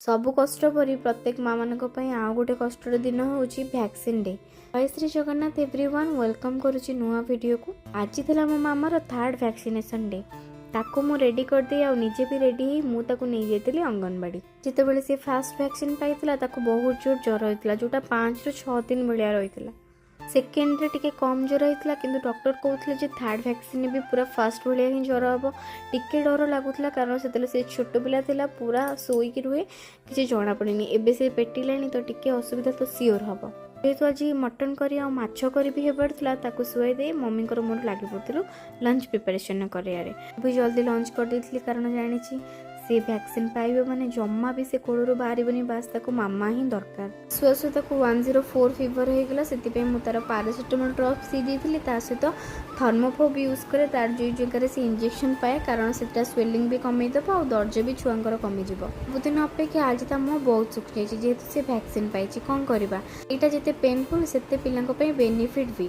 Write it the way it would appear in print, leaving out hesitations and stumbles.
ସବୁ କଷ୍ଟ ପରି ପ୍ରତ୍ୟେକ ମାଆମାନଙ୍କ ପାଇଁ ଆଉ ଗୋଟେ କଷ୍ଟର ଦିନ ହେଉଛି ଭ୍ୟାକ୍ସିନ୍ ଡେ। ଜୟ ଶ୍ରୀ ଜଗନ୍ନାଥ ଏଭ୍ରିୱାନ୍, welcome କରୁଛି ନୂଆ ଭିଡ଼ିଓକୁ। ଆଜି ଥିଲା ମୋ ମାମାର ଥାର୍ଡ଼ ଭ୍ୟାକ୍ସିନେସନ୍ ଡେ। ତାକୁ ମୁଁ ରେଡ଼ି କରିଦେଇ ଆଉ ନିଜେ ବି ରେଡ଼ି ହେଇ ମୁଁ ତାକୁ ନେଇଯାଇଥିଲି ଅଙ୍ଗନବାଡ଼ି। ଯେତେବେଳେ ସେ ଫାର୍ଷ୍ଟ ଭ୍ୟାକ୍ସିନ୍ ପାଇଥିଲା, ତାକୁ ବହୁତ ଜୋର ଜ୍ୱର ହେଇଥିଲା, ଯେଉଁଟା 5ରୁ 6 ଦିନ ଭଳିଆ ରହିଥିଲା। ସେକେଣ୍ଡରେ ଟିକେ କମ୍ ଜ୍ୱର ହେଇଥିଲା, କିନ୍ତୁ ଡକ୍ଟର କହୁଥିଲେ ଯେ ଥାର୍ଡ଼ ଭ୍ୟାକ୍ସିନ୍ ବି ପୁରା ଫାର୍ଷ୍ଟ ଭଳିଆ ହିଁ ଜ୍ୱର ହେବ। ଟିକେ ଡର ଲାଗୁଥିଲା, କାରଣ ସେତେବେଳେ ସେ ଛୋଟ ପିଲା ଥିଲା, ପୁରା ଶୋଇକି ରୁହେ, କିଛି ଜଣାପଡ଼େନି। ଏବେ ସେ ପେଟିଲାଣି, ତ ଟିକେ ଅସୁବିଧା ତ ସିଓର ହେବ। ଯେହେତୁ ଆଜି ମଟନ୍ କରି ଆଉ ମାଛ କରି ବି ହେବାର ଥିଲା, ତାକୁ ଶୁଆଇ ଦେଇ ମମିଙ୍କର ମୋର ଲାଗି ପଡ଼ିଥିଲୁ ଲଞ୍ଚ ପ୍ରିପାରେସନ୍ କରିବାରେ। ମୁଁ ବି ଜଲ୍ଦି ଲଞ୍ଚ କରିଦେଇଥିଲି, କାରଣ ଜାଣିଛି ସେ ଭ୍ୟାକ୍ସିନ୍ ପାଇବ ମାନେ ଜମା ବି ସେ କୋଳରୁ ବାହାରିବନି, ବାସ୍ ତାକୁ ମାମା ହିଁ ଦରକାର। ଶୁଆ ଶୁଆ ତାକୁ 104 ଫିଭର ହେଇଗଲା। ସେଥିପାଇଁ ମୁଁ ତାର ପାରାସିଟାମଲ୍ ଡ୍ରପ୍ସ ଦେଇ ଦେଇଥିଲି। ତା ସହିତ ଥର୍ମୋଫୋବ୍ ୟୁଜ୍ କରେ ତାର ଯେଉଁ ଜାଗାରେ ସେ ଇଞ୍ଜେକ୍ସନ୍ ପାଏ, କାରଣ ସେଟା ସ୍ୱେଲିଂ ବି କମେଇଦେବ ଆଉ ଦରଜ ବି ଛୁଆଙ୍କର କମିଯିବ। ସବୁଦିନ ଅପେକ୍ଷା ଆଜି ତା ମୁହଁ ବହୁତ ଶୁଖିଯାଇଛି, ଯେହେତୁ ସେ ଭ୍ୟାକ୍ସିନ୍ ପାଇଛି। କ'ଣ କରିବା, ଏଇଟା ଯେତେ ପେନଫୁଲ୍ ସେତେ ପିଲାଙ୍କ ପାଇଁ ବେନିଫିଟ୍ ବି।